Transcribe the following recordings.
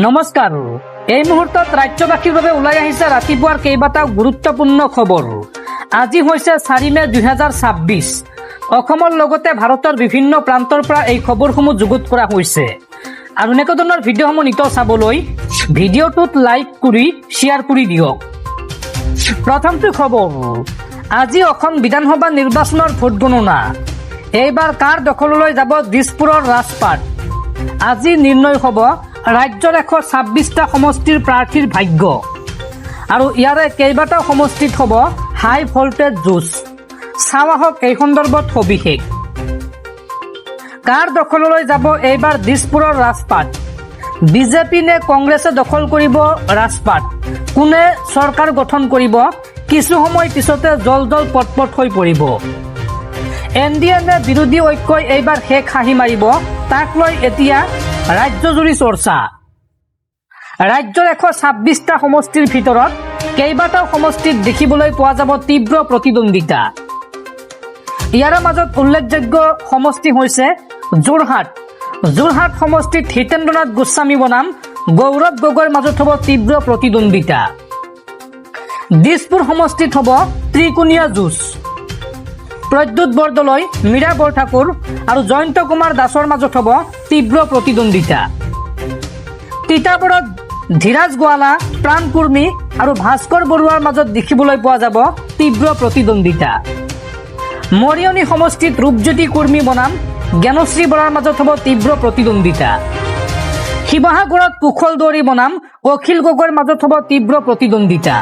নমস্কাৰ। এই মুহূৰ্তত ৰাজ্যবাসীৰ বাবে ওলাই আহিছে ৰাতিপুৱাৰ কেইবাটাও গুৰুত্বপূৰ্ণ খবৰ। আজি হৈছে 4 মে' 2026। অসমৰ লগতে ভাৰতৰ বিভিন্ন প্ৰান্তৰ পৰা এই খবৰসমূহ যুগুত কৰা হৈছে আৰু এনেকুৱা ধৰণৰ ভিডিঅ'সমূহ নিতৌ চাবলৈ ভিডিঅ'টোত লাইক কৰি শ্বেয়াৰ কৰি দিয়ক। প্ৰথমটো খবৰ, আজি অসম বিধানসভা নিৰ্বাচনৰ ভোট গণনা। এইবাৰ কাৰ দখললৈ যাব দিছপুৰৰ ৰাজপাট? আজি নিৰ্ণয় হ'ব ৰাজ্যৰ 126টা সমষ্টিৰ প্ৰাৰ্থীৰ ভাগ্য আৰু ইয়াৰে কেইবাটাও সমষ্টিত হ'ব হাই ভল্টেজ যুঁজ। চাওঁ আহক এই সন্দৰ্ভত সবিশেষ। কাৰ দখললৈ যাব এইবাৰ দিছপুৰৰ ৰাজপাট? বিজেপি নে কংগ্ৰেছে দখল কৰিব ৰাজপাট? কোনে চৰকাৰ গঠন কৰিব? কিছু সময় পিছতে জল জল পটপট হৈ পৰিব। এন ডি এ নে বিৰোধী ঐক্যই এইবাৰ শেষ হাঁহি মাৰিব, তাক লৈ এতিয়া ৰাজ্যজুৰি চৰ্চা। ৰাজ্যৰ 126টা সমষ্টিৰ ভিতৰত কেইবাটাও সমষ্টিত দেখিবলৈ পোৱা যাব তীব্ৰ প্ৰতিদ্বন্দ্বিতা। ইয়াৰ মাজত উল্লেখযোগ্য সমষ্টি হৈছে যোৰহাট। যোৰহাট সমষ্টিত হিতেন্দ্ৰনাথ গোস্বামী বনাম গৌৰৱ গগৈৰ মাজত হ'ব তীব্ৰ প্ৰতিদ্বন্দ্বিতা। দিছপুৰ সমষ্টিত হ'ব ত্ৰিকোণীয়া যুঁজ। প্ৰদ্যুৎ বৰদলৈ, মীৰা বৰঠাকুৰ আৰু জয়ন্ত কুমাৰ দাসৰ মাজত হ'ব তীব্ৰ প্ৰতিদ্বন্দ্বিতা। তিতাবৰত ধীৰাজ গোৱালা, প্ৰাণ কুৰ্মী আৰু ভাস্কৰ বৰুৱাৰ মাজত দেখিবলৈ পোৱা যাব তীব্ৰ প্ৰতিদ্বন্দ্বিতা। মৰিয়নি সমষ্টিত ৰূপজ্যোতি কুৰ্মী বনাম জ্ঞানশ্ৰী বৰাৰ মাজত হ'ব তীব্ৰ প্ৰতিদ্বন্দ্বিতা। শিৱসাগৰত কুশল দুৱৰী বনাম অখিল গগৈৰ মাজত হ'ব তীব্ৰ প্ৰতিদ্বন্দ্বিতা।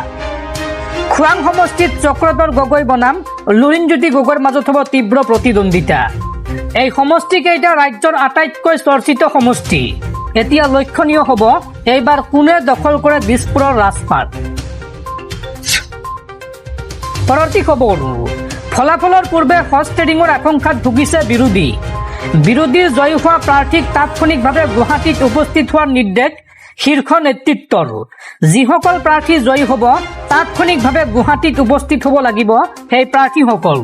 খোৱাং সমষ্টিত চক্ৰধৰ গগৈ বনাম লুৰিণজ্যোতি গগৈৰ মাজত হ'ব তীব্ৰ প্ৰতিদ্বন্দ্বিতা। এই সমষ্টিকেইটা ৰাজ্যৰ আটাইতকৈ চৰ্চিত সমষ্টি। এতিয়া লক্ষণীয় হ'ব এইবাৰ কোনে দখল কৰে দিছপুৰৰ ৰাজপাট। পৰৱৰ্তী খবৰ, ফলাফলৰ পূৰ্বে হৰ্ছ ট্ৰেডিঙৰ আশংকাত ভুগিছে বিৰোধী। বিৰোধীৰ জয়ী হোৱা প্ৰাৰ্থীক তাৎক্ষণিকভাৱে গুৱাহাটীত উপস্থিত হোৱাৰ নিৰ্দেশ শীৰ্ষ নেতৃত্বৰ। যিসকল প্ৰাৰ্থী জয়ী হ'ব, তাৎক্ষণিকভাৱে গুৱাহাটীত উপস্থিত হ'ব লাগিব সেই প্ৰাৰ্থীসকল।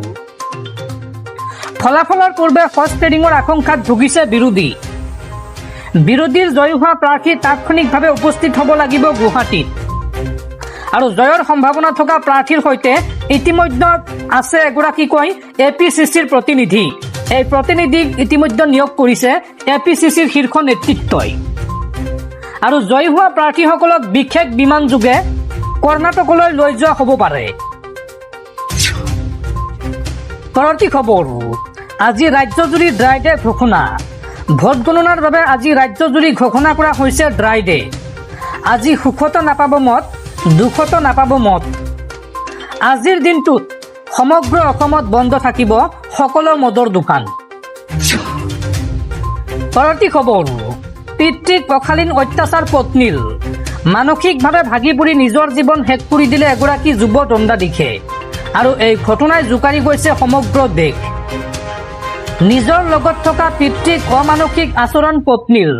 ফলাফলৰ পূৰ্বে হৰ্ছ ট্ৰেডিঙৰ আশংকাত ভুগিছে বিৰোধী। বিৰোধীৰ জয়ী হোৱা প্ৰাৰ্থী তাৎক্ষণিকভাৱে উপস্থিত হ'ব লাগিব গুৱাহাটীত আৰু জয়ৰ সম্ভাৱনা থকা প্ৰাৰ্থীৰ সৈতে ইতিমধ্যে আছে এগৰাকীকৈ এ পি চি চিৰ প্ৰতিনিধি। এই প্ৰতিনিধিক ইতিমধ্যে নিয়োগ কৰিছে এ পি চি চিৰ শীৰ্ষ নেতৃত্বই আৰু জয়ী হোৱা প্ৰাৰ্থীসকলক বিশেষ বিমানযোগে কৰ্ণাটকলৈ লৈ যোৱা হ'ব পাৰে। পৰৱৰ্তী খবৰ, আজি ৰাজ্যজুৰি ড্ৰাই ডে ঘোষণা। ভোট গণনাৰ বাবে আজি ৰাজ্যজুৰি ঘোষণা কৰা হৈছে ড্ৰাই ডে। আজি সুখতো নাপাব মদ, দুখতো নাপাব মদ। আজিৰ দিনটোত সমগ্ৰ অসমত বন্ধ থাকিব সকলো মদৰ দোকান। পৰৱৰ্তী খবৰ, পিতৃক অশালীন অত্যাচাৰ পত্নীৰ। মানসিকভাৱে ভাগি পৰি নিজৰ জীৱন শেষ কৰি দিলে এগৰাকী যুৱ দণ্ডাধীশে আৰু এই ঘটনাই জোকাৰি গৈছে সমগ্ৰ দেশ। নিজৰ লগত থকা পিতৃক অমানসিক আচৰণ পত্নীৰ।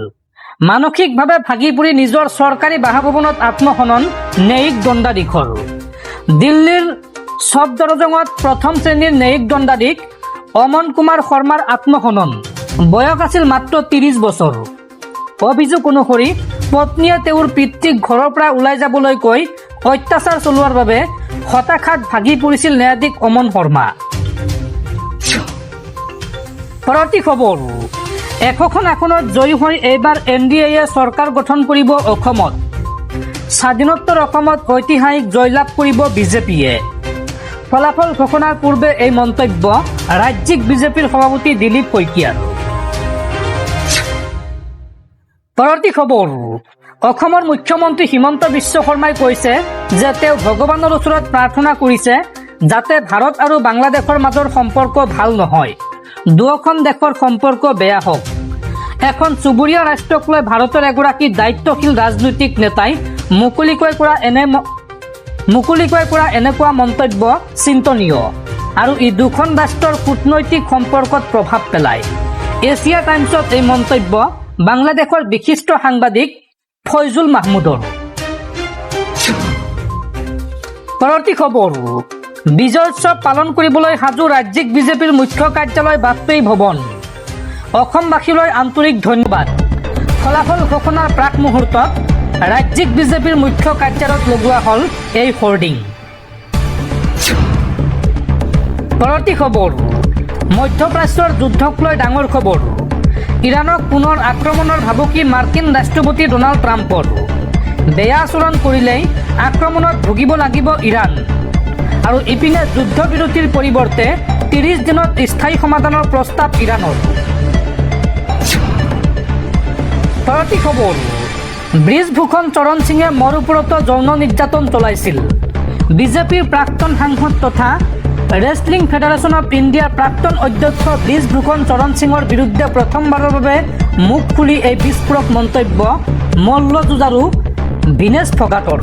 মানসিকভাৱে ভাগি পৰি নিজৰ চৰকাৰী বাসভৱনত আত্মহনন ন্যায়িক দণ্ডাধীশৰ। দিল্লীৰ ছফদৰজঙত প্ৰথম শ্ৰেণীৰ ন্যায়িক দণ্ডাধীশ অমন কুমাৰ শৰ্মাৰ আত্মহনন। বয়স আছিল মাত্ৰ 30 বছৰ। অভিযোগ অনুসৰি পত্নীয়ে তেওঁৰ পিতৃক ঘৰৰ পৰা ওলাই যাবলৈ কৈ অত্যাচাৰ চলোৱাৰ বাবে হতাশাত ভাগি পৰিছিল ন্যায়াধীশ অমন শৰ্মা। পৰৱৰ্তী খবৰ, 100খন আসনত জয়ী হৈ এইবাৰ এন ডি এয়ে চৰকাৰ গঠন কৰিব অসমত। স্বাধীনোত্তৰ অসমত ঐতিহাসিক জয়লাভ কৰিব বিজেপিয়ে। ফলাফল ঘোষণাৰ পূৰ্বে এই মন্তব্য ৰাজ্যিক বিজেপিৰ সভাপতি দিলীপ শইকীয়াৰ। পৰৱৰ্তী খবৰ, অসমৰ মুখ্যমন্ত্ৰী হিমন্ত বিশ্ব শৰ্মাই কৈছে যে তেওঁ ভগৱানৰ ওচৰত প্ৰাৰ্থনা কৰিছে যাতে ভাৰত আৰু বাংলাদেশৰ মাজৰ সম্পৰ্ক ভাল নহয়, দুয়োখন দেশৰ সম্পৰ্ক বেয়া হওক। এখন চুবুৰীয়া ৰাষ্ট্ৰক লৈ ভাৰতৰ এগৰাকী দায়িত্বশীল ৰাজনৈতিক নেতাই মুকলিকৈ কৰা এনেকুৱা মন্তব্য চিন্তনীয় আৰু ই দুখন ৰাষ্ট্ৰৰ কূটনৈতিক সম্পৰ্কত প্ৰভাৱ পেলায়। এছিয়া টাইমছত এই মন্তব্য বাংলাদেশৰ বিশিষ্ট সাংবাদিক ফৈজুল মাহমুদৰ। পৰৱৰ্তী খবৰ, বিজয় উৎসৱ পালন কৰিবলৈ সাজু ৰাজ্যিক বিজেপিৰ মুখ্য কাৰ্যালয় বাজপেয়ী ভৱন। অসমবাসীলৈ আন্তৰিক ধন্যবাদ। ফলাফল ঘোষণাৰ প্ৰাক মুহূৰ্তত ৰাজ্যিক বিজেপিৰ মুখ্য কাৰ্যালয়ত লগোৱা হ'ল এই হোৰ্ডিং। পৰৱৰ্তী খবৰ, মধ্যপ্ৰাচ্যৰ যুদ্ধক লৈ ডাঙৰ খবৰ। ইৰাণক পুনৰ আক্ৰমণৰ ভাবুকি মাৰ্কিন ৰাষ্ট্ৰপতি ডনাল্ড ট্ৰাম্পৰ। বেয়া আচৰণ কৰিলেই আক্ৰমণত ভুগিব লাগিব ইৰাণ। আৰু ইপিনে যুদ্ধবিৰতিৰ পৰিৱৰ্তে 30 দিনত স্থায়ী সমাধানৰ প্ৰস্তাৱ ইৰাণৰ। পৰৱৰ্তী খবৰ, ব্ৰিজভূষণ চৰণ সিঙে মোৰ ওপৰতো যৌন নিৰ্যাতন চলাইছিল। বিজেপিৰ প্ৰাক্তন সাংসদ তথা ৰেচলিং ফেডাৰেশ্যন অফ ইণ্ডিয়াৰ প্ৰাক্তন অধ্যক্ষ ব্ৰিজভূষণ চৰণ সিঙৰ বিৰুদ্ধে প্ৰথমবাৰৰ বাবে মুখ খুলি এই বিস্ফোৰক মন্তব্য মল্লযুঁজাৰু ভিনেশ ফগাটৰ।